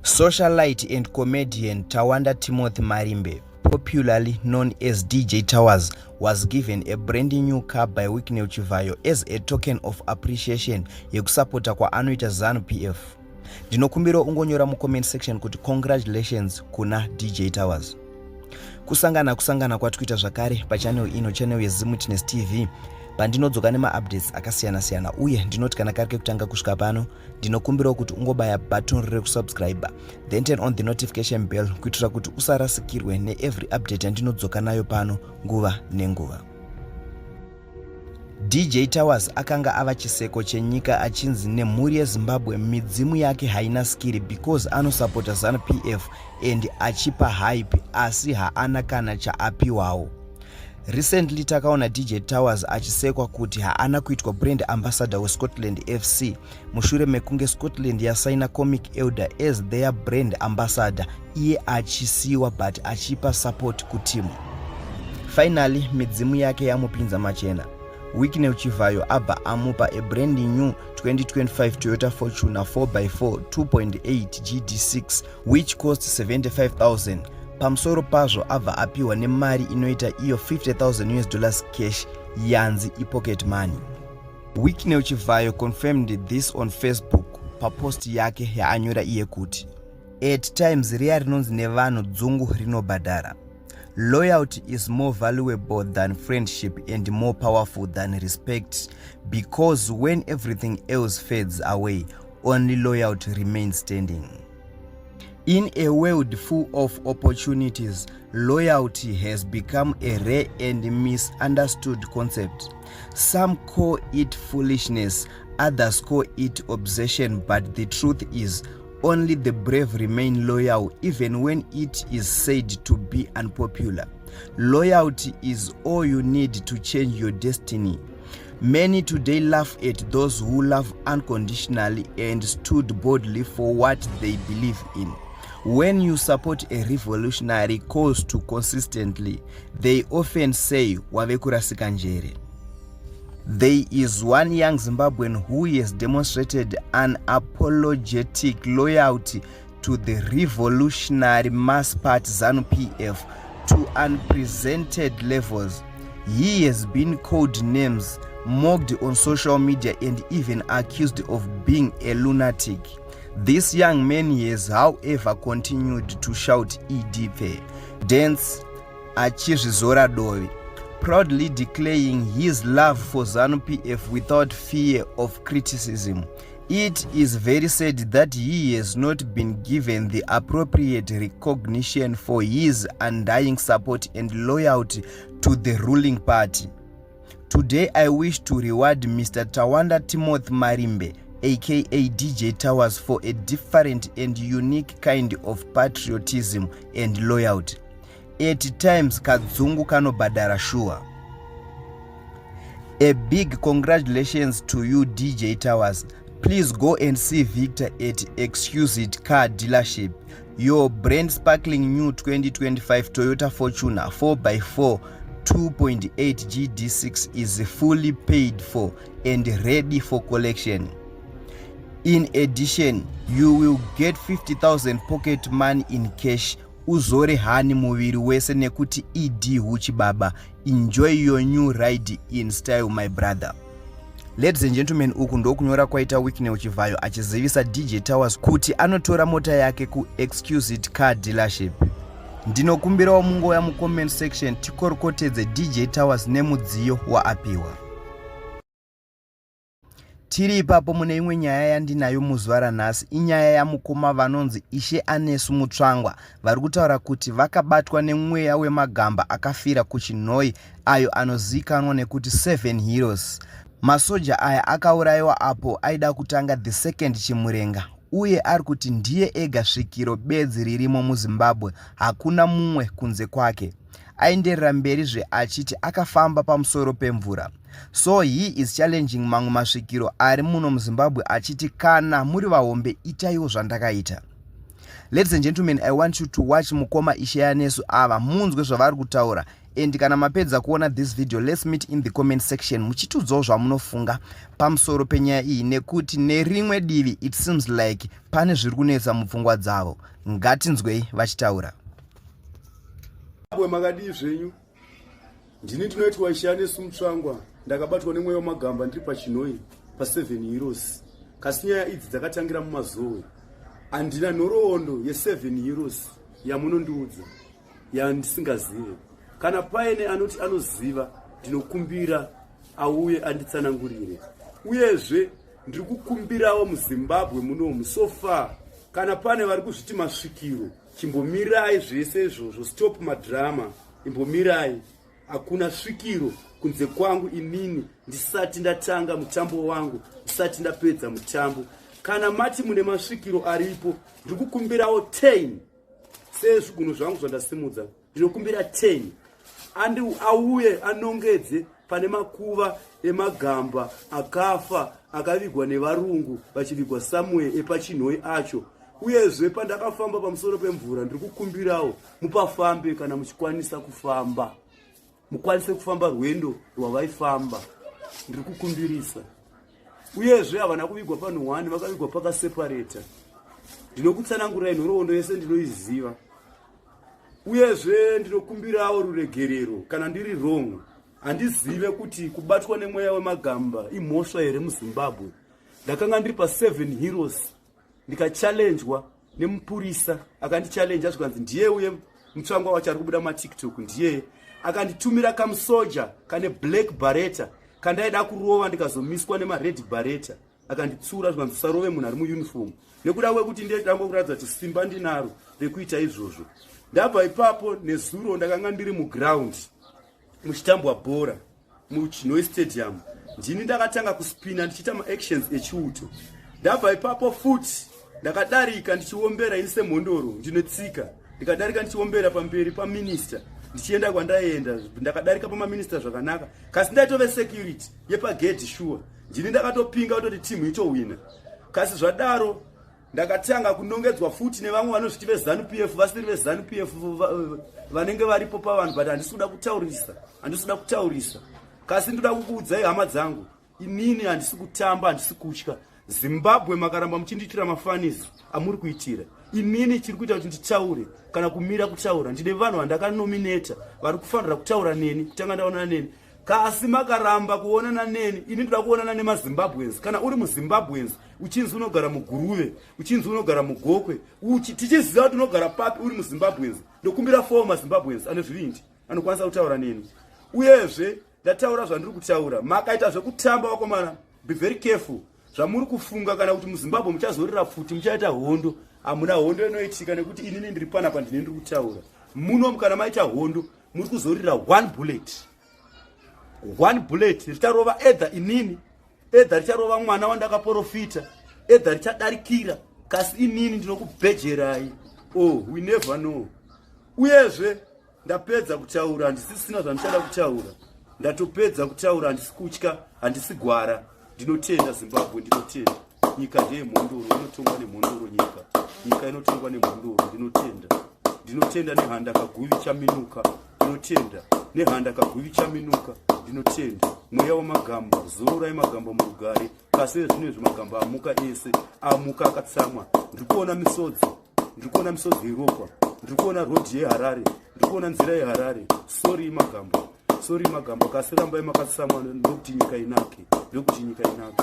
Socialite and comedian Tawanda Timothy Marimbe, popularly known as DJ Towers, was given a brand new car by Wicknell Chivayo as a token of appreciation yekusapota kwaanoita ZANU PF. Ndinokumbira ungonyora mucomment section kuti congratulations kuna DJ Towers. Kusangana kusangana kwatikuita zvakare pachannel ino, channel yeZimwitness TV, pandinodzoka nemaupdates akasiyana-siyana. Uye ndinoti kana kari kekutanga kusvika pano, ndinokumbirawo kuti ungobaya button rekusubscribe, then turn on the notification bell kuitira kuti usarasikirwe neevery update yandinodzoka nayo pano nguva nenguva. DJ Towers akanga ava chiseko chenyika, achinzi nemhuri yeZimbabwe midzimu yake haina skiri because anosapota ZANU PF and achipa hype, asi haana kana chaapiwawo. Recently takaona DJ Towers achisekwa kuti haana kuitwa brand ambassador weScotland FC mushure mekunge Scotland yasaina Comic Elder as their brand ambassador, iye achisiyiwa but achipa support kutimu. Finally midzimu yake yamupinza machena. Wicknell Chivayo abva amupa a brand new 2025 Toyota Fortuner 4x4 2.8 GD6, which cost 75,000. Pamusoro pazvo abva apiwa nemari inoita iyo US$50,000 cash, yanzi ipocket money. Wicknell Chivayo confirmed this on Facebook papost yake yaanyora iye kuti, "At times riya rinonzi nevanhu dzungu rinobhadhara. Loyalty is more valuable than friendship and more powerful than respect, because when everything else fades away, only loyalty remains standing. In a world full of opportunities, loyalty has become a rare and misunderstood concept. Some call it foolishness, others call it obsession, but the truth is, only the brave remain loyal even when it is said to be unpopular. Loyalty is all you need to change your destiny. Many today laugh at those who love unconditionally and stood boldly for what they believe in. When you support a revolutionary cause too consistently, they often say, 'Wave kurasika njere.' There is one young Zimbabwean who has demonstrated unapologetic loyalty to the revolutionary mass party ZANU PF to unprecedented levels. He has been called names, mocked on social media, and even accused of being a lunatic. This young man has, however, continued to shout 'ED, dance achizvizora dovi, proudly declaring his love for ZANU PF without fear of criticism. It is very sad that he has not been given the appropriate recognition for his undying support and loyalty to the ruling party. Today I wish to reward Mr. Tawanda Timothy Marimbe, aka DJ Towers, for a different and unique kind of patriotism and loyalty. At times kadzungu kanobhadhara sure. A big congratulations to you, DJ Towers. Please go and see Victor at Exquisite Car Dealership. Your brand sparkling new 2025 Toyota Fortuner 4x4 2.8 GD6 is fully paid for and ready for collection. In addition, you will get 50,000 pocket money in cash. Uzore hani muviri wese nekuti ED huchi baba. Enjoy your new ride in style, my brother." Ladies and gentlemen, uku ndokunyora kwaita Wicknell Chivhayo achizivisa DJ Towers kuti anotora mota yake kuExquisite Car Dealership. Ndinokumbirawo mungoya mucomment section tikorokotedze DJ Towers nemudziyo waapiwa. Tiri ipapo, mune imwe nyaya yandinayo muzuva ranhasi, inyaya yamukoma vanonzi Ishe Anesu Mutsvangwa, vari kutaura kuti vakabatwa nemweya wemagamba akafira kuChinhoi, ayo anozivikanwa nekuti Seven Heroes. Masoja aya akaurayiwa apo aida kutanga the second Chimurenga, uye ari kuti ndiye ega svikiro bedzi ririmo muZimbabwe, hakuna mumwe kunze kwake. Aenderera mberizve achiti akafamba pamusoro pemvura, so he is challenging mamwe masvikiro ari muno muZimbabwe, achiti kana muri vahombe, itaiwo zvandakaita. Ladies and gentlemen, I want you to watch mukoma Isheanesu ava, munzwe zvavari kutaura. And kana mapedza kuona this video, let's meet in the comment section muchitiudzawo zvamunofunga pamusoro penyaya iyi, nekuti nerimwe divi it seems like pane zviri kunetsa mupfungwa dzavo. Ngatinzwei vachitaura. Makadii zvenyu? Ndini ndinoitwa Ishanesu Mutsvangwa. Ndakabatwa nemweya wemagamba ndiri paChinhoyi pa7 Heroes, kasi nyaya idzi dzakatangira muMazowe. Handina nhoroondo ye7 Heroes yamunondiudza yandisingazive. Kana paine anoti anoziva, ndinokumbira auye anditsanangurire. Uyezve ndiri kukumbirawo muZimbabwe munomu, so far kana pane vari kuzviti masvikiro, chimbomirai zvese izvozvo. Stop madrama, imbomirai. Hakuna svikiro kunze kwangu inini ndisati ndatanga mutambo wangu, ndisati ndapedza mutambo. Kana mati mune masvikiro aripo, ndiri kukumbirawo 10 sezvigunwe zvangu zvandasimudza. Ndinokumbira 10 andi auye anongedze pane makuva emagamba akafa, akavigwa nevarungu, vachivigwa somewhere epaChinhoi acho. Uyezve pandakafamba pamusoro pemvura, ndiri kukumbirawo mupafambe kana muchikwanisa kufamba, mukwanise kufamba rwendo rwavaifamba. Ndiri kukumbirisa. Uyezve havana kuvigwa panhu 1, vakavigwa pakaseparata. Ndinokutsanangurai nhoroondo yese, ndinoiziva. Uyezve ndinokumbirawo ruregerero kana ndiri wrong. Handizive kuti kubatwa nemweya wemagamba imhosva here muZimbabwe. Ndakanga ndiri pa7 Heroes, ndikachallenjwa nemupurisa. Akandichallenja zvikanzi ndiye uye Mutsvangwa wacho ari kubuda maTikTok, ndiye akanditumira kamusoja kane black beret kandaida kurova, ndikazomiswa nemared beret. Akanditsura zvikanzi usarove munhu ari muuniform, nekuda kwekuti ndedango kuratidza kuti simba ndinaro rekuita izvozvo. Ndabva ipapo, nezuro ndakanga ndiri muground muchitambwa bhora muChinhoi Stadium. Ndini ndakatanga kuspina ndichiita maactions echiuto. Ndabva ipapo futi ndakadarika ndichiombera. Ini semhondoro ndine tsika. Ndikadarika ndichiombera pamberi paminista ndichienda kwandaienda. Ndakadarika pamaminista zvakanaka, kasi ndaitove security yepagedhi. Shuwa, ndini ndakatopinga kutoti timu itowina. Kasi zvadaro ndakatanga kunongedzwa futi nevamwe vanozviti veZANU PF, vasiri veZANU PF, vanenge varipo pavanhu. But handisi kuda kutaurisa, handisi kuda kutaurisa, kasi ndoda kukuudzai hama dzangu, inini handisi kutamba, handisi kutya. Zimbabwe, makaramba muchindiitira mafunnies amuri kuitira inini, chiri kuita kuti nditaure kana kumira kutaura, ndine vanhu vandakanominata vari kufanira kutaura neni, kutanga ndaonana neni. Kasi makaramba kuonana neni, ini ndoda kuonana nemaZimbabweans. Kana uri muZimbabweans, uchinzi unogara muGuruve, uchinzi unogara muGokwe, tichiziva kuti unogara papi, uri muZimbabweans, ndokumbira 4 maZimbabweans ane zvivindi anokwanisa kutaura neni. Uyezve ndataura zvandiri kutaura. Makaita zvekutamba vakomana, be very careful zvamuri kufunga. Kana kuti muZimbabwe muchazorira pfuti, muchaita hondo, hamuna hondo inoitika, nekuti inini ndiri panapa, ndine ndiri kutaura muno. Kana maita hondo, muri kuzorira one bullet. One bullet richarova either inini, either richarova mwana wandakaprofita, either richadarikira. Kasi inini ndinokubhejerai. Oh, we never know. Uyezve ndapedza kutaura, handisisina zvandichada kutaura. Ndatopedza kutaura. Handisi kutya, handisi gwara. Ndinotenda Zimbabwe, ndinotenda. Nyika ndeyemhondoro, inotongwa nemhondoro nyika. Nyika inotongwa nemhondoro. Ndinotenda, ndinotenda. Nehanda Kaguvi Chaminuka, ndinotenda. Nehanda Kaguvi Chaminuka, ndinotenda. Mweya wamagamba, zororai magamba murugare. Kasi zvino izvi magamba amuka ese, amuka akatsamwa. Ndiri kuona misodzi, ndiri kuona misodzi yeropa, ndiri kuona road yeHarare, ndiri kuona nzira yeHarare. Sorry magamba, sorry magamba, kasi rambai makatsamwa, ndokuti nyika inake, ndokuti nyika inake.